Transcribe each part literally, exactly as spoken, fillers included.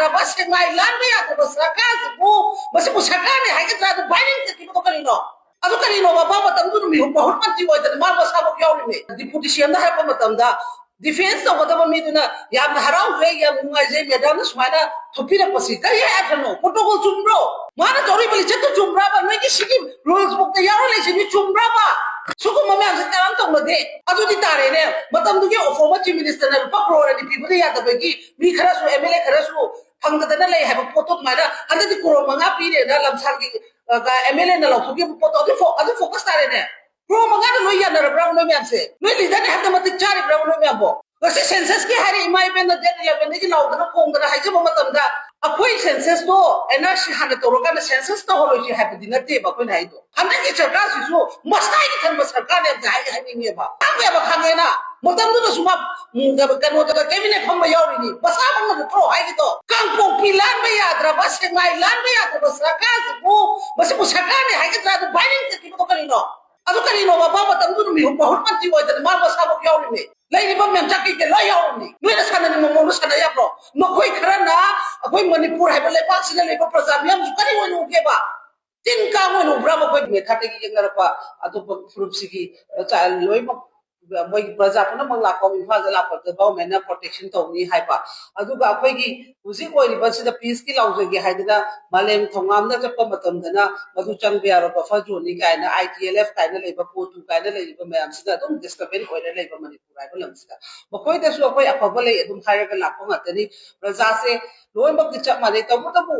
ꯌꯥꯗ꯭ꯔꯕ, ꯁꯦꯛꯃꯥꯏ ꯂꯥꯟꯕ ꯌꯥꯗ꯭ꯔꯕ ꯁꯔꯀꯥꯔꯁꯤꯕꯨ, ꯃꯁꯤꯕꯨ ꯁꯔꯀꯥꯔꯅꯤ ꯍꯥꯏꯒꯗ꯭ꯔꯥ? ꯑꯗꯨ ꯚꯥꯏꯔꯦꯜ ꯆꯠꯈꯤꯕꯗꯣ ꯀꯔꯤꯅꯣ? ꯑꯗꯨ ꯀꯔꯤꯅꯣ? ꯃꯄꯥ ꯃꯇꯝꯗꯨꯗ ꯃꯤ ꯃꯍꯨꯠ ꯃꯟꯇ꯭ꯔꯤ ꯑꯣꯏꯗꯅ ꯃꯥ ꯃꯁꯥꯃꯛ ꯌꯥꯎꯔꯤꯅꯦ꯫ ꯗꯤꯄꯨꯇꯤ ꯁꯤ ꯑꯦꯝꯅ ꯍꯥꯏꯔꯛꯄ ꯃꯇꯝꯗ ꯗꯤꯐꯦꯟꯁ ꯇꯧꯒꯗꯕ ꯃꯤꯗꯨꯅ ꯌꯥꯝꯅ ꯍꯔꯥꯎꯖꯩ, ꯌꯥꯝ ꯅꯨꯡꯉꯥꯏꯖꯩ, ꯃꯦꯗꯥꯝꯅ ꯁꯨꯃꯥꯏꯅ ꯊꯣꯛꯄꯤꯔꯛꯄꯁꯤ ꯀꯔꯤ ꯍꯥꯏꯕꯅꯣ? ꯄ꯭ꯔꯣꯇꯣꯀꯣꯜ ꯆꯨꯝꯕ꯭ꯔꯣ? ꯃꯥꯅ ꯇꯧꯔꯤꯕ ꯂꯤꯆꯠꯇꯨ ꯆꯨꯝꯕ꯭ꯔꯕ? ꯅꯣꯏꯒꯤ ꯁꯤꯒꯤ ꯔꯨꯜꯁ ꯕꯨꯛꯇ ꯌꯥꯎꯔ ꯂꯩꯁꯤꯗꯤ ꯆꯨꯝꯕ꯭ꯔꯕ? ꯁꯤꯒꯨꯝꯕ ꯃꯌꯥꯝꯁꯦ ꯀꯔꯝ ꯇꯧꯅꯗꯦ? ꯑꯗꯨꯗꯤ ꯇꯥꯔꯦꯅꯦ, ꯃꯇꯝꯗꯨꯒꯤ ꯐꯣꯔꯃꯔ ꯆꯤꯐ ꯃꯤꯅꯤꯁꯇꯔꯅ ꯂꯨꯄꯥ ꯀ꯭ꯔꯣꯔ ꯑꯅꯤ ꯄꯤꯕꯗ ꯌꯥꯗꯕꯒꯤ ꯃꯤ ꯈꯔꯁꯨ, ꯑꯦꯝ ꯑꯦꯜ ꯑꯦ ꯈꯔꯁꯨ ꯐꯪꯗꯗꯅ ꯂꯩ ꯍꯥꯏꯕ ꯄꯣꯠꯇꯣ ꯑꯗꯨꯃꯥꯏꯅ ꯍꯟꯗꯛꯇꯤ ꯀ꯭ꯔꯣꯔ ꯃꯉꯥ ꯄꯤꯔꯦꯅ ꯂꯝꯁꯥꯡꯒꯤ ꯑꯦꯝ ꯑꯦꯜ ꯑꯦꯅ ꯂꯧꯊꯣꯛꯈꯤꯕ ꯄꯣꯠꯇꯣ ꯑꯗꯨ ꯐꯣ-, ꯑꯗꯨ ꯐꯣꯀꯁ ꯇꯥꯔꯦꯅꯦ꯫ ꯀ꯭ꯔꯣꯔ ꯃꯉꯥꯗ ꯂꯣꯏ ꯌꯥꯅꯔꯕ꯭ꯔꯥ ꯅꯣꯏ ꯃꯌꯥꯝꯁꯦ? ꯅꯣꯏ ꯂꯤꯗꯔꯅꯤ ꯍꯥꯏꯕꯗ ꯃꯇꯤꯛ ꯆꯥꯔꯤꯕ꯭ꯔꯥ ꯅꯣꯏ ꯃꯌꯥꯝꯕꯣ? ꯉꯁꯤ ꯁꯦꯟꯁꯁꯀꯤ ꯍꯥꯏꯔꯦ, ꯏꯃꯥ ꯏꯕꯦꯟꯅ ꯗꯦꯠ ꯏꯂꯦꯚꯦꯟꯗꯒꯤ ꯂꯥꯎꯗꯅ ꯈꯣꯡꯗꯅ ꯍꯥꯏꯖꯕ ꯃꯇꯝꯗ ꯑꯩꯈꯣꯏ ꯁꯦꯟꯁꯁꯇꯣ ꯑꯦꯟ ꯑꯥꯔ ꯁꯤ ꯍꯥꯟꯅ ꯇꯧꯔꯀꯥꯟꯗ ꯁꯦꯟꯁꯁ ꯇꯧꯍꯧꯔꯣꯏꯁꯤ ꯍꯥꯏꯕꯗꯤ ꯅꯠꯇꯦꯕ ꯑꯩꯈꯣꯏꯅ ꯍꯥꯏꯗꯣ꯫ ꯍꯟꯗꯛꯀꯤ ꯁꯔꯀꯥꯔꯁꯤꯁꯨ ꯃꯁꯥꯒꯤ ꯈꯟꯕ ꯁꯔꯀꯥꯔꯅꯦ ꯑꯝꯇ ꯍꯥꯏ-, ꯍꯥꯏꯅꯤꯡꯉꯦꯕ꯫ ꯈꯪꯉꯦꯕ, ꯈꯪꯉꯦꯅ ꯃꯇꯝꯗꯨꯗꯁꯨ ꯃꯥ, ꯎꯝ, ꯀꯩꯅꯣꯗ ꯀꯦꯕꯤꯅꯦꯠ ꯐꯝꯕ ꯌꯥꯎꯔꯤꯅꯤ, ꯃꯁꯥꯃꯛꯅ ꯅꯠꯇ꯭ꯔꯣ ꯍꯥꯏꯒꯦꯗꯣ? ꯀꯥꯡꯄꯣꯛꯄꯤ ꯂꯥꯟꯕ ꯌꯥꯗ꯭ꯔꯕ, ꯁꯦꯛꯃꯥꯏ ꯂꯥꯟꯕ ꯌꯥꯗ꯭ꯔꯕ ꯁꯔꯀꯥꯔꯁꯤꯕꯨ ꯃꯁꯤꯕꯨ ꯁꯔꯀꯥꯔꯅꯦ ꯍꯥꯏꯒꯗ꯭ꯔꯥ? ꯑꯗꯨ ꯚꯥꯏꯔꯦꯜ ꯆꯠꯈꯤꯕꯗꯣ ꯀꯔꯤꯅꯣ? ꯑꯗꯨ ꯀꯔꯤꯅꯣ? ꯃꯄꯥ ꯃꯇꯝꯗꯨꯗ ꯃꯤ ꯃꯍꯨꯠ ꯃꯟꯇ꯭ꯔꯤ ꯑꯣꯏꯗꯅ ꯃꯥ ꯃꯁꯥꯃꯛ ꯌꯥꯎꯔꯤꯅꯤ, ꯂꯩꯔꯤꯕ ꯃꯌꯥꯝ ꯆꯥꯀꯤꯗ ꯂꯣꯏ ꯌꯥꯎꯔꯤꯅꯤ꯫ ꯅꯣꯏꯅ ꯁꯥꯟꯅꯅꯤꯡꯕ ꯃꯑꯣꯡꯗ ꯁꯥꯟꯅ ꯌꯥꯕ꯭ꯔꯣ? ꯃꯈꯣꯏ ꯈꯔꯅ ꯑꯩꯈꯣꯏ ꯃꯅꯤꯄꯨꯔ ꯍꯥꯏꯕ ꯂꯩꯕꯥꯛꯁꯤꯗ ꯂꯩꯕ ꯄ꯭ꯔꯖꯥ ꯃꯤꯌꯥꯝꯁꯨ ꯀꯔꯤ ꯑꯣꯏꯅ ꯎꯒꯦꯕ? ꯇꯤꯟ ꯀꯥꯡ ꯑꯣꯏꯅ ꯎꯕ꯭ꯔꯥ? ꯃꯈꯣꯏ ꯃꯦꯊꯥꯗꯒꯤ ꯌꯦꯡꯅꯔꯛꯄ ꯑꯇꯣꯞꯄ ꯐꯨꯔꯨꯞꯁꯤꯒꯤ ꯆꯥ-, ꯂꯣꯏꯅꯃꯛ ꯃꯣꯏꯒꯤ ꯄ꯭ꯔꯖꯥ ꯄꯨꯝꯅꯃꯛ ꯂꯥꯛꯄ ꯏꯝꯐꯥꯜꯗ ꯂꯥꯛꯄꯗ ꯒꯚꯔꯟꯃꯦꯟꯅ ꯄ꯭ꯔꯣꯇꯦꯛꯁꯟ ꯇꯧꯅꯤ ꯍꯥꯏꯕ꯫ ꯑꯗꯨꯒ ꯑꯩꯈꯣꯏꯒꯤ ꯍꯧꯖꯤꯛ ꯑꯣꯏꯔꯤꯕꯁꯤꯗ ꯄꯤꯁꯀꯤ ꯂꯥꯎꯖꯒꯦ ꯍꯥꯏꯗꯅ ꯃꯥꯂꯦꯝ ꯊꯧꯉꯥꯝꯗ ꯆꯠꯄ ꯃꯇꯝꯗꯅ ꯃꯗꯨ ꯆꯪꯕ ꯌꯥꯔꯣꯏ, ꯕꯐꯔ ꯖꯣꯟꯅꯤ ꯀꯥꯏꯅ, ꯑꯥꯏ ꯇꯤ ꯑꯦꯜ ꯑꯦꯐ ꯀꯥꯏꯅ ꯂꯩꯕ, ꯀꯣꯇꯨ ꯀꯥꯏꯅ ꯂꯩꯔꯤꯕ ꯃꯌꯥꯝꯁꯤꯅ ꯑꯗꯨꯝ ꯗꯤꯁꯇꯔꯕꯦꯟꯁ ꯑꯣꯏꯔ ꯂꯩꯕ ꯃꯅꯤꯄꯨꯔ ꯍꯥꯏꯕ ꯂꯝꯁꯤꯗ꯫ ꯃꯈꯣꯏꯗꯁꯨ ꯑꯩꯈꯣꯏ ꯑꯐꯕ ꯂꯩ ꯑꯗꯨꯝ ꯍꯥꯏꯔꯒ ꯂꯥꯛꯄ ꯉꯥꯛꯇꯅꯤ꯫ ꯄ꯭ꯔꯖꯥꯁꯦ ꯂꯣꯏꯅꯃꯛꯇꯤ ꯆꯞ ꯃꯥꯟꯅꯩ꯫ ꯇꯧꯕꯇꯕꯨ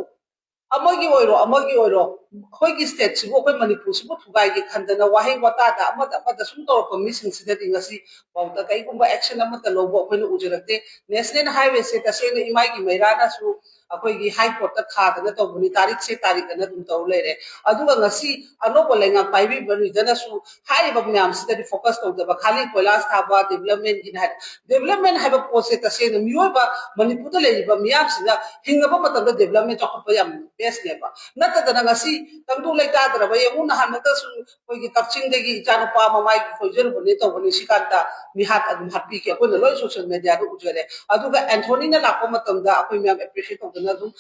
ꯑꯃꯒꯤ ꯑꯣꯏꯔꯣ, ꯑꯃꯒꯤ ꯑꯣꯏꯔꯣ, ꯑꯩꯈꯣꯏꯒꯤ ꯁ꯭ꯇꯦꯠꯁꯤꯕꯨ, ꯑꯩꯈꯣꯏ ꯃꯅꯤꯄꯨꯔꯁꯤꯕꯨ ꯊꯨꯒꯥꯏꯒꯦ ꯈꯟꯗꯅ ꯋꯥꯍꯩ ꯋꯥꯇꯥꯗ ꯑꯃꯗ ꯑꯃꯗ ꯁꯨꯝ ꯇꯧꯔꯛꯄ ꯃꯤꯁꯤꯡꯁꯤꯗꯗꯤ ꯉꯁꯤ ꯐꯥꯎꯗ ꯀꯩꯒꯨꯝꯕ ꯑꯦꯛꯁꯟ ꯑꯃꯠꯇ ꯂꯧꯕ ꯑꯩꯈꯣꯏꯅ ꯎꯖꯔꯛꯇꯦ꯫ ꯅꯦꯁꯅꯦꯜ ꯍꯥꯏꯋꯦꯁꯦ ꯇꯁꯦꯡꯅ ꯏꯃꯥꯏꯒꯤ ꯃꯩꯔꯥꯅꯁꯨ ꯑꯩꯈꯣꯏꯒꯤ ꯍꯥꯏ ꯀꯣꯔꯠꯇ ꯊꯥꯗꯅ ꯇꯧꯕꯅꯤ, ꯇꯥꯔꯤꯛꯁꯦ ꯇꯥꯔꯤꯛ ꯑꯅ ꯑꯗꯨꯝ ꯇꯧ ꯂꯩꯔꯦ꯫ ꯑꯗꯨꯒ ꯉꯁꯤ ꯑꯅꯧꯕ ꯂꯩꯉꯥꯛ ꯄꯥꯏꯕꯤꯕ ꯂꯤꯗꯔꯅꯁꯨ ꯍꯥꯏꯔꯤꯕ ꯃꯌꯥꯝꯁꯤꯗꯗꯤ ꯐꯣꯀꯁ ꯇꯧꯗꯕ, ꯈꯥꯂꯤ ꯀꯣꯏꯂꯥꯁ ꯊꯥꯕ, ꯗꯤꯕꯂꯞꯃꯦꯟꯒꯤꯅꯤ ꯍꯥꯏ꯫ ꯗꯤꯕꯂꯞꯃꯦꯟ ꯍꯥꯏꯕ ꯄꯣꯠꯁꯦ ꯇꯁꯦꯡꯅ ꯃꯤꯑꯣꯏꯕ ꯃꯅꯤꯄꯨꯔꯗ ꯂꯩꯔꯤꯕ ꯃꯤꯌꯥꯝꯁꯤꯅ ꯍꯤꯡꯉꯕ ꯃꯇꯝꯗ ꯗꯤꯕꯂꯞꯃꯦꯟ ꯆꯥꯎꯈꯠꯄ ꯌꯥꯝ ꯕꯦꯁꯅꯦꯕ꯫ ꯅꯠꯇꯗꯅ ꯉꯁꯤ ꯇꯪꯗꯨ ꯂꯩꯇꯥꯗ꯭ꯔꯕ ꯌꯦꯡꯉꯨ, ꯅꯍꯥꯟꯃꯛꯇꯁꯨ ꯑꯩꯈꯣꯏꯒꯤ ꯀꯛꯆꯤꯡꯗꯒꯤ ꯏꯆꯥꯅꯨꯄꯥ ꯃꯃꯥꯏꯒꯤ ꯈꯣꯏꯖꯔꯨꯕꯅꯦ ꯇꯧꯕꯅꯤ, ꯁꯤꯀꯥꯟꯗ ꯃꯤꯍꯥꯠ ꯑꯗꯨꯝ ꯍꯥꯠꯄꯤꯈꯤ, ꯑꯩꯈꯣꯏꯅ ꯂꯣꯏ ꯁꯣꯁꯤꯌꯦꯜ ꯃꯦꯗꯤꯌꯥꯗ ꯎꯖꯔꯦ꯫ ꯑꯗꯨꯒ ꯑꯦꯟꯊꯣꯅꯤꯅ ꯂꯥꯛꯄ ꯃꯇꯝꯗ ꯑꯩꯈꯣꯏ ꯃꯌꯥꯝ ꯑꯦꯄ꯭ꯔꯤꯁꯤꯌꯦꯠ ꯇꯧ ꯇꯧꯗꯅ ꯑꯗꯨꯝ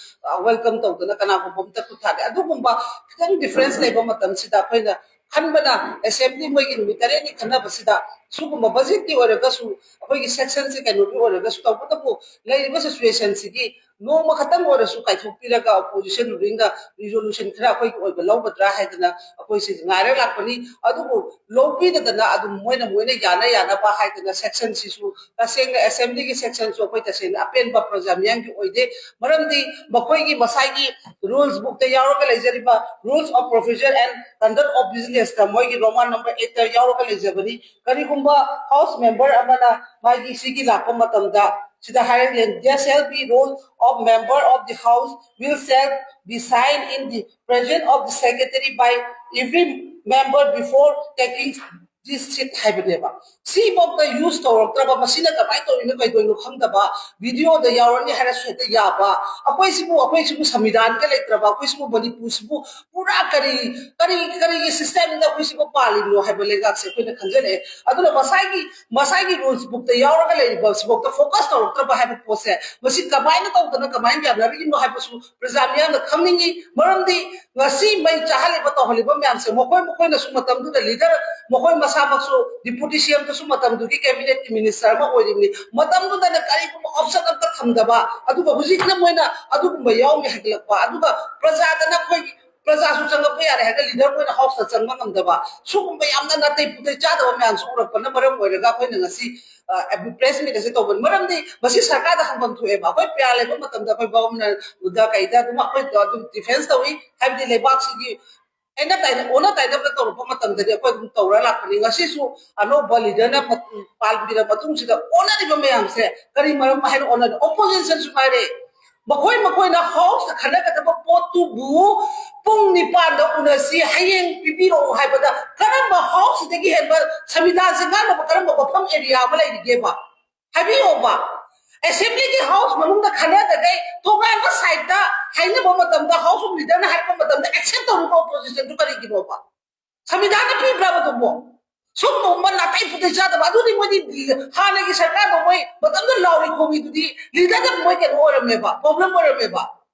ꯋꯦꯜꯀꯝ ꯇꯧꯗꯅ ꯀꯅꯥꯒꯨꯝꯕ ꯑꯝꯇ ꯈꯨꯠ ꯊꯥꯗꯦ꯫ ꯑꯗꯨꯒꯨꯝꯕ ꯈꯤꯇꯪ ꯗꯤꯐ꯭ꯔꯦꯟꯁ ꯂꯩꯕ ꯃꯇꯝꯁꯤꯗ ꯑꯩꯈꯣꯏꯅ ꯈꯟꯕꯅ ꯑꯦꯁꯦꯝꯕ꯭ꯂꯤ ꯃꯣꯏꯒꯤ ꯅꯨꯃꯤꯠ ꯇꯔꯦꯠꯅꯤ ꯈꯟꯅꯕꯁꯤꯗ ꯁꯤꯒꯨꯝꯕ ꯕꯖꯦꯠꯀꯤ ꯑꯣꯏꯔꯒꯁꯨ ꯑꯩꯈꯣꯏꯒꯤ ꯁꯦꯛꯁꯟꯁꯦ ꯀꯩꯅꯣꯒꯤ ꯑꯣꯏꯔꯒꯁꯨ ꯇꯧꯕꯇꯕꯨ ꯂꯩꯔꯤꯕ ꯁꯤꯆꯨꯋꯦꯁꯟꯁꯤꯒꯤ ꯅꯣꯡꯃ ꯈꯛꯇꯪ ꯑꯣꯏꯔꯁꯨ ꯀꯥꯏꯊꯣꯛꯄꯤꯔꯒ ꯑꯣꯄꯣꯖꯤꯁꯟ ꯔꯨꯂꯤꯡꯅ ꯔꯤꯖꯣꯂꯨꯁꯟ ꯈꯔ ꯑꯩꯈꯣꯏꯒꯤ ꯑꯣꯏꯕ ꯂꯧꯒꯗ꯭ꯔꯥ ꯍꯥꯏꯗꯅ ꯑꯩꯈꯣꯏꯁꯤ ꯉꯥꯏꯔ ꯂꯥꯛꯄꯅꯤ꯫ ꯑꯗꯨꯕꯨ ꯂꯧꯕꯤꯗꯗꯅ ꯑꯗꯨꯝ ꯃꯣꯏꯅ ꯃꯣꯏꯅ ꯌꯥꯅ ꯌꯥꯅꯕ ꯍꯥꯏꯗꯅ ꯁꯦꯛꯁꯟꯁꯤꯁꯨ ꯇꯁꯦꯡꯅ ꯑꯦꯁꯦꯝꯕ꯭ꯂꯤꯒꯤ ꯁꯦꯛꯁꯟꯁꯨ ꯑꯩꯈꯣꯏ ꯇꯁꯦꯡꯅ ꯑꯄꯦꯟꯕ ꯄ꯭ꯔꯖꯥ ꯃꯤꯌꯥꯝꯒꯤ ꯑꯣꯏꯗꯦ꯫ ꯃꯔꯝꯗꯤ ꯃꯈꯣꯏꯒꯤ ꯃꯁꯥꯒꯤ ꯔꯨꯜꯁ ꯕꯨꯛꯇ ꯌꯥꯎꯔꯒ ꯂꯩꯖꯔꯤꯕ Rules of Procedure and Conduct of Businessꯇ ꯃꯣꯏꯒꯤ ꯔꯣꯃꯥꯟ ꯅꯝꯕꯔ ꯑꯩꯠꯇ ꯌꯥꯎꯔꯒ ꯂꯩꯖꯕꯅꯤ꯫ ꯀꯔꯤꯒꯨꯝꯕ ꯍꯥꯎꯁ ꯃꯦꯝꯕꯔ ꯑꯃꯅ ꯃꯥꯒꯤ ꯁꯤꯒꯤ ꯂꯥꯛꯄ ꯃꯇꯝꯗ ꯁꯤꯗ ꯍꯥꯏꯔꯛꯂꯦ, "There shall be roll of member of the house will shall be signed in the presence of the secretary by every member before taking this seat" ꯍꯥꯏꯕꯅꯦꯕ꯫ ꯁꯤꯐꯥꯎꯗ ꯌꯨꯁ ꯇꯧꯔꯛꯇ꯭ꯔꯕ, ꯃꯁꯤꯅ ꯀꯃꯥꯏꯅ ꯇꯧꯔꯤꯅꯣ ꯀꯩꯗꯧꯔꯤꯅꯣ ꯈꯪꯗꯕ, ꯚꯤꯗꯤꯑꯣꯗ ꯌꯥꯎꯔꯅꯤ ꯍꯥꯏꯔꯁꯨ ꯍꯦꯛꯇ ꯌꯥꯕ꯫ ꯑꯩꯈꯣꯏꯁꯤꯕꯨ ꯑꯩꯈꯣꯏꯁꯤꯕꯨ ꯁꯪꯕꯤꯙꯥꯟꯒ ꯂꯩꯇ꯭ꯔꯕ, ꯑꯩꯈꯣꯏꯁꯤꯕꯨ ꯃꯅꯤꯄꯨꯔꯁꯤꯕꯨ ꯄꯨꯔꯥ ꯀꯔꯤ ꯀꯔꯤ ꯀꯔꯤꯒꯤ ꯁꯤꯁꯇꯦꯝꯗ ꯑꯩꯈꯣꯏꯁꯤꯕꯨ ꯄꯥꯜꯂꯤꯅꯣ ꯍꯥꯏꯕ ꯂꯩꯉꯥꯛꯁꯦ ꯑꯩꯈꯣꯏꯅ ꯈꯟꯖꯔꯛꯑꯦ꯫ ꯑꯗꯨꯅ ꯃꯁꯥꯒꯤ ꯃꯁꯥꯒꯤ ꯔꯨꯜꯁ ꯕꯨꯛꯇ ꯌꯥꯎꯔꯒ ꯂꯩꯔꯤꯕ ꯁꯤꯐꯥꯎꯗ ꯐꯣꯀꯁ ꯇꯧꯔꯛꯇ꯭ꯔꯕ ꯍꯥꯏꯕ ꯄꯣꯠꯁꯦ, ꯃꯁꯤ ꯀꯃꯥꯏꯅ ꯇꯧꯗꯅ ꯀꯃꯥꯏꯅ ꯌꯥꯅꯔꯤꯅꯣ ꯍꯥꯏꯕꯁꯨ ꯄ꯭ꯔꯖꯥ ꯃꯤꯌꯥꯝꯅ ꯈꯪꯅꯤꯡꯉꯤ꯫ ꯃꯔꯝꯗꯤ ꯉꯁꯤ ꯃꯩ ꯆꯥꯍꯜꯂꯤꯕ ꯇꯧꯍꯜꯂꯤꯕ ꯃꯌꯥꯝꯁꯦ ꯃꯈꯣꯏ ꯃꯈꯣꯏꯅꯁꯨ ꯃꯇꯝꯗꯨꯗ ꯂꯤꯗꯔ, ꯃꯈꯣꯏ ꯃꯁꯥꯃꯛꯁꯨ ꯗꯤꯄꯨꯇꯤ ꯁꯤ ꯑꯦꯝꯗꯁꯨ ꯃꯇꯝꯗꯨꯒꯤ ꯀꯦꯕꯤꯅꯦꯠꯀꯤ ꯃꯤꯅꯤꯁꯇꯔ ꯑꯃ ꯑꯣꯏꯔꯤꯕꯅꯤ꯫ ꯃꯇꯝꯗꯨꯗꯅ ꯀꯔꯤꯒꯨꯝꯕ ꯑꯣꯞꯁꯟ ꯑꯝꯇ ꯊꯝꯗꯕ, ꯑꯗꯨꯒ ꯍꯧꯖꯤꯛꯅ ꯃꯣꯏꯅ ꯑꯗꯨꯒꯨꯝꯕ ꯌꯥꯎꯅꯤ ꯍꯥꯏꯒꯠꯂꯛꯄ, ꯑꯗꯨꯒ ꯄ꯭ꯔꯖꯥꯗꯅ ꯑꯩꯈꯣꯏꯒꯤ ꯄ꯭ꯔꯖꯥꯁꯨ ꯆꯪꯉꯛꯄ ꯌꯥꯔꯦ ꯍꯥꯏꯔꯒ ꯂꯤꯗꯔ ꯃꯣꯏꯅ ꯍꯥꯎꯁꯇ ꯆꯪꯕ ꯉꯝꯗꯕ, ꯁꯤꯒꯨꯝꯕ ꯌꯥꯝꯅ ꯅꯥꯇꯩ ꯄꯨꯇꯩ ꯆꯥꯗꯕ ꯃꯌꯥꯝꯁꯨ ꯎꯔꯛꯄꯅ ꯃꯔꯝ ꯑꯣꯏꯔꯒ ꯑꯩꯈꯣꯏꯅ ꯉꯁꯤ ꯄ꯭ꯔꯦꯁ ꯃꯤꯠ ꯑꯁꯤ ꯇꯧꯕꯅꯤ꯫ ꯃꯔꯝꯗꯤ ꯃꯁꯤ ꯁꯔꯀꯥꯔꯗ ꯍꯪꯐꯝ ꯊꯣꯛꯑꯦꯕ꯫ ꯑꯩꯈꯣꯏ ꯄꯤ ꯑꯥꯔ ꯂꯩꯕ ꯃꯇꯝꯗ ꯑꯩꯈꯣꯏ ꯒꯚꯔꯅꯔꯗ ꯀꯩꯗ ꯑꯗꯨꯝ ꯑꯩꯈꯣꯏ ꯑꯗꯨꯝ ꯗꯤꯐꯦꯟꯁ ꯇꯧꯏ, ꯍꯥꯏꯕꯗꯤ ꯂꯩꯕꯥꯛꯁꯤꯒꯤ ꯑꯩꯅ ꯇꯥꯏꯅ ꯑꯣꯟꯅ ꯇꯥꯏꯅꯕ ꯇꯧꯔꯛꯄ ꯃꯇꯝꯗꯗꯤ ꯑꯩꯈꯣꯏ ꯑꯗꯨꯝ ꯇꯧꯔ ꯂꯥꯛꯄꯅꯤ꯫ ꯉꯁꯤꯁꯨ ꯑꯅꯧꯕ ꯂꯤꯗꯔꯅ ꯄꯥꯜꯕꯤꯔ ꯃꯇꯨꯡꯁꯤꯗ ꯑꯣꯟꯅꯔꯤꯕ ꯃꯌꯥꯝꯁꯦ ꯀꯔꯤ ꯃꯔꯝ ꯍꯥꯏꯅ ꯑꯣꯟꯅꯔꯤ? ꯑꯣꯄꯣꯖꯤꯁꯟꯁꯨ ꯉꯥꯏꯔꯦ, ꯃꯈꯣꯏ ꯃꯈꯣꯏꯅ ꯍꯥꯎꯁꯇ ꯈꯟꯅꯒꯗꯕ ꯄꯣꯠꯇꯨꯕꯨ ꯄꯨꯡ ꯅꯤꯄꯥꯟꯗ ꯎꯅꯁꯤ, ꯍꯌꯦꯡ ꯄꯤꯕꯤꯔꯛꯎ ꯍꯥꯏꯕꯗ ꯀꯔꯝꯕ ꯍꯥꯎꯁꯁꯤꯗꯒꯤ ꯍꯦꯟꯕ ꯁꯪꯕꯤꯙꯥꯟꯁꯦ ꯉꯥꯛꯅꯕ ꯀꯔꯝꯕ ꯃꯐꯝ ꯑꯦꯔꯤꯌꯥ ꯑꯃ ꯂꯩꯔꯤꯒꯦꯕ? ꯍꯥꯏꯕꯤꯌꯣꯕ꯫ ꯑꯦꯁꯦꯝꯕ꯭ꯂꯤꯒꯤ ꯍꯥꯎꯁ ꯃꯅꯨꯡꯗ ꯈꯟꯅꯗꯈꯩ ꯇꯣꯉꯥꯟꯕ ꯁꯥꯏꯠꯇ ꯍꯥꯏꯅꯕ ꯃꯇꯝꯗ ꯍꯥꯎꯁ ꯑꯣꯐ ꯂꯤꯗꯔꯅ ꯍꯥꯏꯔꯛꯄ ꯃꯇꯝꯗ ꯑꯦꯛꯁꯦꯞ ꯇꯧꯔꯤꯕ ꯑꯣꯄꯣꯖꯤꯁꯟꯗꯨ ꯀꯔꯤꯒꯤꯅꯣꯕ? ꯁꯪꯕꯤꯙꯥꯟꯅ ꯄꯤꯕ꯭ꯔꯕ ꯑꯗꯨꯕꯨ? ꯁꯨꯝꯕ ꯅꯥꯇꯩ ꯄꯨꯇꯩ ꯆꯥꯗꯕ ꯑꯗꯨꯗꯤ ꯃꯣꯏꯗꯤ ꯍꯥꯟꯅꯒꯤ ꯁꯔꯀꯥꯔꯗꯣ ꯃꯣꯏ ꯃꯇꯝꯗ ꯂꯥꯎꯔꯤ ꯈꯣꯡꯉꯤꯗꯨꯗꯤ ꯂꯤꯗꯔꯗ ꯃꯣꯏ ꯀꯩꯅꯣ ꯑꯣꯏꯔꯝꯃꯦꯕ, ꯄ꯭ꯔꯣꯕ꯭ꯂꯦꯝ ꯑꯣꯏꯔꯝꯃꯦꯕ꯫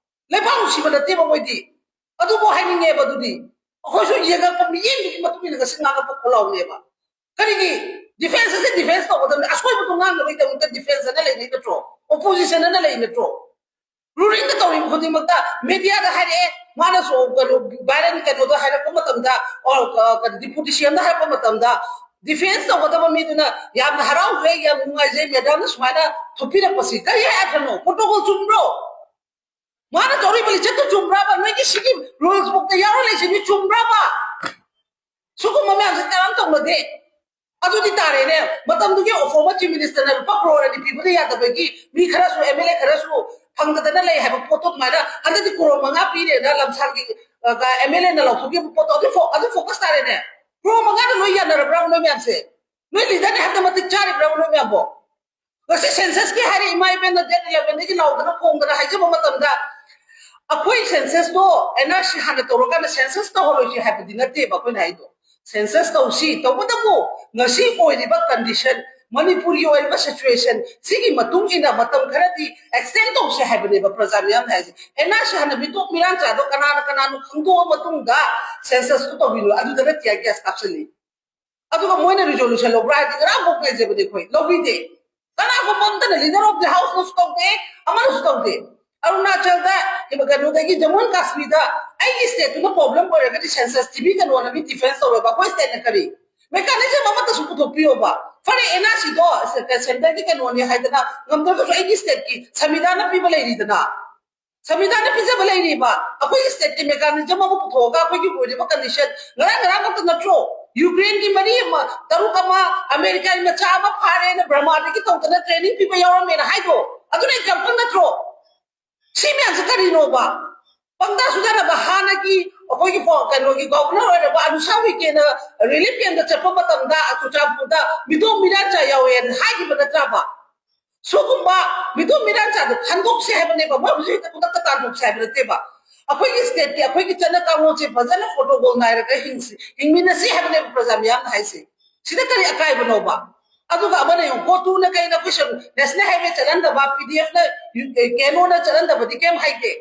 ꯂꯩꯕꯥꯛ ꯅꯨꯡꯁꯤꯕ ꯅꯠꯇꯦꯕ ꯃꯣꯏꯗꯤ꯫ ꯑꯗꯨꯕꯨ ꯍꯥꯏꯅꯤꯡꯉꯦꯕ꯫ ꯑꯗꯨꯗꯤ ꯑꯩꯈꯣꯏꯁꯨ ꯌꯦꯡꯉꯛꯄ ꯃꯤꯠꯌꯦꯡꯗꯨꯒꯤ ꯃꯇꯨꯡ ꯏꯟꯅ ꯉꯁꯤ ꯉꯥꯡꯉꯛꯄ ꯈꯣꯜꯂꯥꯎꯅꯦꯕ꯫ ꯀꯔꯤꯒꯤ ꯗꯤꯐꯦꯟꯁ ꯑꯁꯤ ꯗꯤꯐꯦꯟꯁ ꯇꯧꯒꯗꯕꯅꯤ? ꯑꯁꯣꯏꯕꯗꯨ ꯉꯥꯡꯅꯕꯒꯤꯗꯃꯛꯇ ꯗꯤꯐꯦꯟꯁ ꯑꯅ ꯂꯩꯅꯩ ꯅꯠꯇ꯭ꯔꯣ? ꯑꯣꯄꯣꯖꯤꯁꯟ ꯑꯅ ꯂꯩ ꯅꯠꯇ꯭ꯔꯣ? ꯔꯨꯂꯤꯡꯗ ꯇꯧꯔꯤꯕ ꯈꯨꯗꯤꯡꯃꯛꯇ ꯃꯦꯗꯤꯌꯥꯗ ꯍꯥꯏꯔꯛꯑꯦ, ꯃꯥꯅꯁꯨ ꯀꯩꯅꯣ ꯚꯥꯏꯔꯦꯜ ꯀꯩꯅꯣꯗ ꯍꯥꯏꯔꯛꯄ ꯃꯇꯝꯗ, ꯑꯣ, ꯀ-, ꯀ-, ꯗꯤꯄꯨꯇꯤꯁꯤꯌꯟꯗ ꯍꯥꯏꯔꯛꯄ ꯃꯇꯝꯗ ꯗꯤꯐꯦꯟꯁ ꯇꯧꯒꯗꯕ ꯃꯤꯗꯨꯅ ꯌꯥꯝꯅ ꯍꯔꯥꯎꯖꯩ, ꯌꯥꯝ ꯅꯨꯡꯉꯥꯏꯖꯩ, ꯃꯦꯗꯥꯝꯅ ꯁꯨꯃꯥꯏꯅ ꯊꯣꯛꯄꯤꯔꯛꯄꯁꯤ ꯀꯔꯤ ꯍꯥꯏꯈ꯭ꯔꯅꯣ? ꯄ꯭ꯔꯣꯇꯣꯀꯣꯜ ꯆꯨꯝꯕ꯭ꯔꯣ? ꯃꯥꯅ ꯇꯧꯔꯤꯕ ꯂꯤꯆꯠꯇꯨ ꯆꯨꯝꯕ꯭ꯔꯕ? ꯅꯣꯏꯒꯤ ꯁꯤꯒꯤ ꯔꯨꯜꯁ ꯕꯨꯛꯇ ꯌꯥꯎꯔ ꯂꯩꯁꯤꯗꯤ ꯆꯨꯝꯕ꯭ꯔꯕ? ꯁꯤꯒꯨꯝꯕ ꯃꯌꯥꯝꯁꯦ ꯀꯅꯥꯝ ꯇꯧꯅꯗꯦ꯫ ꯑꯗꯨꯗꯤ ꯇꯥꯔꯦꯅꯦ, ꯃꯇꯝꯗꯨꯒꯤ former chief minister ꯅ ꯂꯨꯄꯥ ꯀ꯭ꯔꯣꯔ ꯑꯅꯤ ꯄꯤꯕꯗ ꯌꯥꯗꯕꯒꯤ ꯃꯤ ꯈꯔꯁꯨ, ꯑꯦꯝ ꯑꯦꯜ ꯑꯦ ꯈꯔꯁꯨ ꯐꯪꯗꯗꯅ ꯂꯩ ꯍꯥꯏꯕ ꯄꯣꯠꯇꯣ ꯑꯗꯨꯃꯥꯏꯅ ꯍꯟꯗꯛꯇꯤ ꯀ꯭ꯔꯣꯔ ꯃꯉꯥ ꯄꯤꯔꯦꯅ ꯂꯝꯁꯥꯡꯒꯤ, ꯑ, ꯑꯦꯝ ꯑꯦꯜ ꯑꯦꯅ ꯂꯧꯊꯣꯛꯈꯤꯕ ꯄꯣꯠꯇꯣ ꯑꯗꯨ ꯐꯣ-, ꯑꯗꯨ ꯐꯣꯀꯁ ꯇꯥꯔꯦꯅꯦ꯫ ꯀ꯭ꯔꯣꯔ ꯃꯉꯥꯗ ꯂꯣꯏ ꯌꯥꯅꯔꯕ꯭ꯔꯥꯕ ꯅꯣꯏ ꯃꯌꯥꯝꯁꯦ? ꯅꯣꯏ ꯂꯤꯗꯔꯅ ꯍꯦꯛꯇ ꯃꯇꯤꯛ ꯆꯥꯔꯤꯕ꯭ꯔꯥꯕ ꯅꯣꯏ ꯃꯌꯥꯝꯕꯣ? ꯉꯁꯤ ꯁꯦꯟꯁꯁꯀꯤ ꯍꯥꯏꯔꯦ, ꯏꯃꯥ ꯏꯕꯦꯟꯅ ꯗꯦꯠ ꯏꯂꯦꯚꯦꯟꯗꯒꯤ ꯂꯥꯎꯗꯅ ꯈꯣꯡꯗꯅ ꯍꯥꯏꯖꯕ ꯃꯇꯝꯗ, ꯑꯩꯈꯣꯏ ꯁꯦꯟꯁꯁꯇꯣ ꯑꯦꯟ ꯑꯥꯔ ꯁꯤ ꯍꯥꯟꯅ ꯇꯧꯔꯀꯥꯟꯗ ꯁꯦꯟꯁꯁ ꯇꯧꯍꯧꯔꯣꯏꯁꯤ ꯍꯥꯏꯕꯗꯤ ꯅꯠꯇꯦꯕ ꯑꯩꯈꯣꯏꯅ ꯍꯥꯏꯗꯣ꯫ ꯁꯦꯟꯁꯁ ꯇꯧꯁꯤ, ꯇꯧꯕꯇꯕꯨ ꯉꯁꯤ ꯑꯣꯏꯔꯤꯕ ꯀꯟꯗꯤꯁꯟ, ꯃꯅꯤꯄꯨꯔꯒꯤ ꯑꯣꯏꯔꯤꯕ ꯁꯤꯆꯨꯋꯦꯁꯟ, ꯁꯤꯒꯤ ꯃꯇꯨꯡ ꯏꯟꯅ ꯃꯇꯝ ꯈꯔꯗꯤ ꯑꯦꯛꯁꯇꯦꯟ ꯇꯧꯁꯦ ꯍꯥꯏꯕꯅꯦꯕ ꯄ꯭ꯔꯖꯥ ꯃꯤꯌꯥꯝꯅ ꯍꯥꯏꯁꯦ꯫ ꯑꯦꯟ ꯑꯥꯔ ꯁꯤ ꯍꯥꯟꯅ ꯃꯤꯇꯣꯞ ꯃꯤꯔꯥꯡꯆꯥꯗꯣ ꯀꯅꯥꯅ ꯀꯅꯥꯅꯣ ꯈꯪꯗꯣꯛꯑ ꯃꯇꯨꯡꯗ ꯁꯦꯟꯁꯁꯇꯨ ꯇꯧꯕꯤꯔꯣ, ꯑꯗꯨꯗꯅ ꯇꯤꯌꯥꯔ ꯒ꯭ꯌꯥꯁ ꯀꯥꯞꯁꯤꯜꯂꯤ꯫ ꯑꯗꯨꯒ ꯃꯣꯏꯅ ꯔꯤꯖꯣꯂꯨꯁꯟ ꯂꯧꯕ꯭ꯔꯥ ꯍꯥꯏꯗꯤ ꯉꯔꯥꯡꯐꯥꯎ ꯉꯥꯏꯖꯕꯅꯦ ꯑꯩꯈꯣꯏ, ꯂꯧꯕꯤꯗꯦ꯫ ꯀꯅꯥꯒꯨꯝꯕ ꯑꯝꯇꯅ leader of the house ꯅꯁꯨ ꯇꯧꯗꯦ, ꯑꯃꯅꯁꯨ ꯇꯧꯗꯦ꯫ ꯑꯔꯨꯅꯥꯆꯜꯗ, ꯀꯩꯅꯣꯗꯒꯤ ꯖꯃꯨ ꯑꯦꯟ ꯀꯥꯁꯃꯤꯔꯗ ꯑꯩꯒꯤ stateꯇꯨꯅ problem ꯑꯣꯏꯔꯒꯗꯤ ꯁꯦꯟꯁꯁ ꯊꯤꯕꯤꯒꯅꯣꯅ ꯃꯤ ꯗꯤꯐꯦꯟꯁ ꯇꯧꯋꯦꯕ, ꯑꯩꯈꯣꯏ stateꯅ ꯀꯔꯤ? ꯃꯦꯀꯥꯅꯤꯖꯝ ꯑꯃꯠꯇꯁꯨ ꯄꯨꯊꯣꯛꯄꯤꯌꯣꯕ꯫ ꯐꯔꯦ, ꯑꯦꯟ ꯑꯥꯔ ꯁꯤꯗꯣ ꯁꯦꯟꯇꯔꯒꯤ ꯀꯩꯅꯣꯅꯦ ꯍꯥꯏꯗꯅ ꯉꯝꯗ꯭ꯔꯒꯁꯨ ꯑꯩꯒꯤ stateꯀꯤ ꯁꯪꯕꯤꯙꯥꯟꯅ ꯄꯤꯕ ꯂꯩꯔꯤꯗꯅ, ꯁꯪꯕꯤꯙꯥꯟꯅ ꯄꯤꯖꯕ ꯂꯩꯔꯤꯕ, ꯑꯩꯈꯣꯏꯒꯤ stateꯀꯤ mechanism ꯑꯃ ꯄꯨꯊꯣꯛꯑꯒ ꯑꯩꯈꯣꯏꯒꯤ ꯑꯣꯏꯔꯤꯕ condition ꯉꯔꯥꯡ ꯉꯔꯥꯡ ꯈꯛꯇ ꯅꯠꯇ꯭ꯔꯣ? ꯌꯨꯀ꯭ꯔꯦꯟꯒꯤ ꯃꯔꯤ ꯑꯃ, ꯇꯔꯨꯛ ꯑꯃ, ꯑꯃꯦꯔꯤꯀꯥꯒꯤ ꯃꯆꯥ ꯑꯃ ꯐꯥꯔꯦꯅ ꯕꯔꯃꯥꯗꯒꯤ ꯇꯧꯗꯅ training ꯄꯤꯕ ꯌꯥꯎꯔꯝꯃꯦꯅ ꯍꯥꯏꯗꯣ, ꯑꯗꯨꯅ example ꯅꯠꯇ꯭ꯔꯣ? ꯁꯤ ꯃꯌꯥꯝꯁꯦ ꯀꯔꯤꯅꯣꯕ? ꯄꯪꯇꯥ ꯁꯨꯗꯅꯕ ꯍꯥꯟꯅꯒꯤ ꯑꯩꯈꯣꯏꯒꯤ ꯐꯣ-, ꯀꯩꯅꯣꯒꯤ governor ꯑꯣꯏꯔꯕ ꯑꯅꯨꯁꯥ ꯎꯏꯀꯦꯅ relief campꯇ ꯆꯠꯄ ꯃꯇꯝꯗ ꯆꯨꯔꯆꯥꯟꯄꯨꯔꯗ ꯃꯤꯇꯣꯞ ꯃꯤꯔꯥꯟꯆꯥ ꯌꯥꯎꯋꯦꯅ ꯍꯥꯏꯈꯤꯕ ꯅꯠꯇ꯭ꯔꯕ? ꯁꯤꯒꯨꯝꯕ ꯃꯤꯇꯣꯞ ꯃꯤꯔꯥꯟꯆꯥꯗꯣ ꯈꯟꯗꯣꯛꯁꯦ ꯍꯥꯏꯕꯅꯦꯕ, ꯃꯣꯏ ꯍꯧꯖꯤꯛ ꯍꯦꯛꯇ ꯈꯨꯗꯛꯇ ꯇꯥꯟꯊꯣꯛꯁꯦ ꯍꯥꯏꯕ ꯅꯠꯇꯦꯕ꯫ ꯑꯩꯈꯣꯏꯒꯤ stateꯀꯤ, ꯑꯩꯈꯣꯏꯒꯤ ꯆꯠꯅ ꯀꯥꯡꯂꯣꯟꯁꯦ ꯐꯖꯅ protocol ꯅꯥꯏꯔꯒ ꯍꯤꯡꯁꯤ, ꯍꯤꯡꯃꯤꯟꯅꯁꯤ ꯍꯥꯏꯕꯅꯦꯕ ꯄ꯭ꯔꯖꯥ ꯃꯤꯌꯥꯝꯅ ꯍꯥꯏꯁꯦ꯫ ꯁꯤꯗ ꯀꯔꯤ ꯑꯀꯥꯏꯕꯅꯣꯕ? ꯑꯗꯨꯒ ꯑꯃꯅ ꯌꯦꯡꯉꯨ, ꯀꯣꯇꯨꯅ ꯀꯩꯅ ꯑꯩꯈꯣꯏ ꯁꯨꯝ ꯅꯦꯁꯅꯦꯜ ꯍꯥꯏꯋꯦ ꯆꯠꯍꯟꯗꯕ, ꯄꯤ ꯗꯤ ꯑꯦꯐꯅ, ꯀꯦꯅꯣꯅ ꯆꯠꯍꯟꯗꯕꯗꯤ ꯀꯩꯝ ꯍꯥꯏꯗꯦ꯫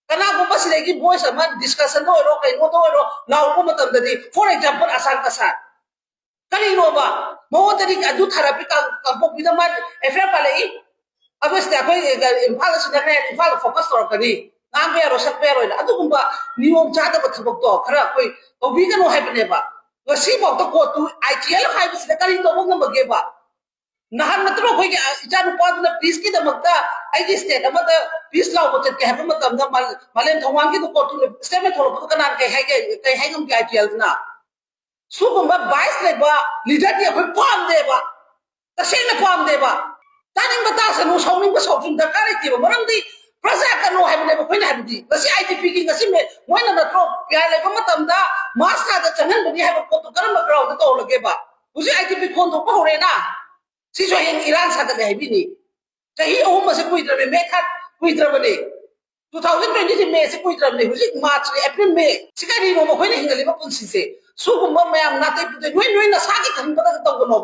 ꯀꯅꯥꯒꯨꯝꯕ ꯁꯤꯗꯒꯤ ꯚꯣꯏꯁ ꯑꯃ ꯗꯤꯁꯀꯁꯟꯗ ꯑꯣꯏꯔꯣ, ꯀꯩꯅꯣꯗ ꯑꯣꯏꯔꯣ, ꯂꯥꯎꯔꯛꯄ ꯃꯇꯝꯗꯗꯤ, for example, ꯑꯁꯥꯟ ꯀꯁꯥꯟ, ꯀꯔꯤꯅꯣꯕ? ꯃꯉꯣꯟꯗꯗꯤ ꯑꯗꯨ ꯊꯥꯔꯛꯄꯤ ꯀꯥꯡ-, ꯀꯥꯡꯄꯣꯛꯄꯤꯗ ꯃꯥ ꯑꯦꯐ ꯑꯥꯏ ꯑꯥꯔ ꯄꯥꯜꯂꯛꯏ꯫ ꯑꯗꯨ ꯁꯤꯗ ꯑꯩꯈꯣꯏ ꯏꯝꯐꯥꯜꯗ ꯁꯤꯟꯅꯈ꯭ꯔꯦ ꯍꯥꯏꯅ ꯏꯝꯐꯥꯜꯗ ꯐꯣꯀꯁ ꯇꯧꯔꯛꯀꯅꯤ, ꯉꯥꯡꯕ ꯌꯥꯔꯣꯏ, ꯁꯛꯄ ꯌꯥꯔꯣꯏꯅ꯫ ꯑꯗꯨꯒꯨꯝꯕ ꯅꯤꯌꯣꯝ ꯆꯥꯗꯕ ꯊꯕꯛꯇꯣ ꯈꯔ ꯑꯩꯈꯣꯏ ꯇꯧꯕꯤꯒꯅꯨ ꯍꯥꯏꯕꯅꯦꯕ꯫ ꯉꯁꯤꯐꯥꯎꯗ ꯀꯣꯔꯠꯇꯨ ꯑꯥꯏ ꯇꯤ ꯑꯦꯜ ꯍꯥꯏꯕꯁꯤꯗ ꯀꯔꯤ ꯇꯧꯕ ꯉꯝꯃꯒꯦꯕ? ꯅꯍꯥꯟ ꯅꯠꯇ꯭ꯔꯣ ꯑꯩꯈꯣꯏꯒꯤ, ꯑ, ꯏꯆꯥꯅꯨꯄꯥꯗꯨꯅ ꯄꯤꯁꯀꯤꯗꯃꯛꯇ ꯑꯩꯒꯤ ꯁ꯭ꯇꯦꯠ ꯑꯃꯗ ꯄꯤꯁ ꯂꯥꯎꯕ ꯆꯠꯀꯦ ꯍꯥꯏꯕ ꯃꯇꯝꯗ ꯃꯥ-, ꯃꯥꯂꯦꯝ ꯊꯧꯋꯥꯟꯒꯤꯗꯨ ꯀꯣꯔꯠꯇꯨ ꯁ꯭ꯇꯦꯠꯃꯦꯟ ꯊꯣꯛꯂꯛꯄꯗ ꯀꯅꯥꯅ ꯀꯩ ꯍꯥꯏꯒꯦ, ꯀꯩ ꯍꯥꯏ ꯉꯝꯒꯦ ꯑꯥꯏ ꯇꯤ ꯑꯦꯜꯗꯨꯅ? ꯁꯤꯒꯨꯝꯕ ꯕꯥꯏꯁ ꯂꯩꯕ ꯂꯤꯗꯔꯗꯤ ꯑꯩꯈꯣꯏ ꯄꯥꯝꯗꯦꯕ, ꯇꯁꯦꯡꯅ ꯄꯥꯝꯗꯦꯕ꯫ ꯇꯥꯅꯤꯡꯕ ꯇꯥꯁꯅꯨ, ꯁꯥꯎꯅꯤꯡꯕ ꯁꯥꯎꯁꯅꯨ, ꯗꯔꯀꯥꯔ ꯂꯩꯇꯦꯕ꯫ ꯃꯔꯝꯗꯤ ꯄ꯭ꯔꯖꯥ ꯀꯩꯅꯣ ꯍꯥꯏꯕꯅꯦꯕ ꯑꯩꯈꯣꯏꯅ ꯍꯥꯏꯕꯗꯤ꯫ ꯉꯁꯤ ꯑꯥꯏ ꯗꯤ ꯄꯤꯒꯤ ꯉꯁꯤ ꯃꯦ-, ꯃꯣꯏꯅ ꯅꯠꯇ꯭ꯔꯣ ꯄꯤ ꯑꯥꯏ ꯂꯩꯕ ꯃꯇꯝꯗ ꯃꯥꯔꯁ ꯊꯥꯗ ꯆꯪꯍꯟꯕꯅꯤ ꯍꯥꯏꯕ ꯄꯣꯠꯇꯣ ꯀꯔꯝꯕ ꯒ꯭ꯔꯥꯎꯟꯗ ꯇꯧꯔꯒꯦꯕ? ꯍꯧꯖꯤꯛ ꯑꯥꯏ ꯗꯤ ꯄꯤ ꯈꯣꯟꯗꯣꯛꯄ ꯍꯧꯔꯦꯅ, ꯁꯤꯁꯨ ꯍꯌꯦꯡ ꯏꯔꯥꯡ ꯁꯥꯒꯠꯂꯦ ꯍꯥꯏꯕꯤꯅꯤ꯫ ꯆꯍꯤ ꯑꯍꯨꯝ ꯑꯁꯦ ꯀꯨꯏꯗ꯭ꯔꯕꯅꯤ, ꯃꯦ ꯊꯥ ꯀꯨꯏꯗ꯭ꯔꯕꯅꯤ꯫ ꯇꯨ ꯊꯥꯎꯖꯟ ꯇ꯭ꯋꯦꯟꯇꯤ ꯊ꯭ꯔꯤ ꯃꯦꯁꯦ ꯀꯨꯏꯗ꯭ꯔꯕꯅꯤ, ꯍꯧꯖꯤꯛ ꯃꯥꯔꯆꯅꯤ, ꯑꯦꯄ꯭ꯔꯤꯜ, ꯃꯦ꯫ ꯁꯤ ꯀꯔꯤꯅꯣ ꯃꯈꯣꯏꯅ ꯍꯤꯡꯒꯠꯂꯤꯕ ꯄꯨꯟꯁꯤꯁꯦ? ꯁꯤꯒꯨꯝꯕ ꯃꯌꯥꯝ ꯅꯥꯇꯩ ꯄꯨꯇꯩ ꯅꯣꯏ, ꯅꯣꯏ ꯅꯁꯥꯒꯤ ꯈꯟꯕꯗ ꯇꯧꯒꯅꯣ꯫